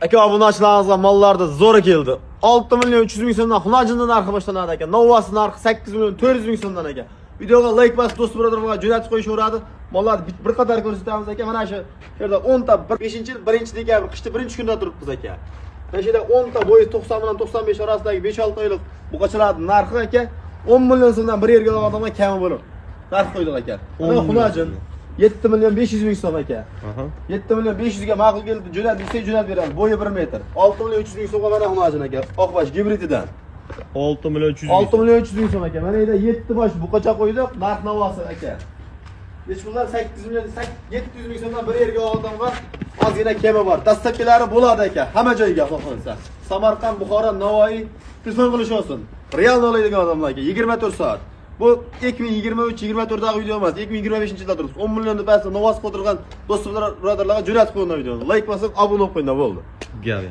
Aka, obunachilarimizga mollarda zo'ri keldi. 6 million 300 ming so'mdan xunajinni narxi boshlanadi, aka. Novvasi narxi 8 million 400 ming so'mdan, aka. Videoga like bosib, do'st birodarlarga jo'natib qo'yishaveradi. Mollarni bir qator ko'rsatamiz, aka. Mana shu yerda 10 ta 5-yil 1 dekabr qishda birinchi kunda turibmiz, aka. Mana shu yerda 10 ta bo'yi 90 bilan 95 orasidagi 5-6 oylik buqachalarning narxi, aka, 10 million so'mdan bir yerga olgan odamga kami bo'lib narx qo'ydik, aka. Mana xunajin 7 million 500 ming so'm, aka. 7 million 500 ga ma'qul kelib jo'nat desak, jo'nat beramiz. Bo'yi 1 metr. 6 million 300 ming so'mga mana xunajin, aka. Oqbosh gibrididan. 6 million 300 ming. 6 million 300 ming so'm, aka. Mana yerda 7 bosh buqacha qo'ydik, narx navosi, aka. Hech bundan 8 million 700 ming so'mdan bir yerga odamga ozgina kemi bor. Доставка lari bo'ladi, aka. Hamma joyga, xudo xohlasa. Samarqand, Buxoro, Navoiy telefon qilish olsin. Real oladigan odamlarga 24 soat. Bu 2023-24 dagi video emas, 2025-yilda turibmiz. 10 millionni pastda novos qo'tirgan do'st birodarlarga jo'natib qo'yinglar videoni. Like bosib, obuna bo'lib qo'yinglar, bo'ldi. Gap.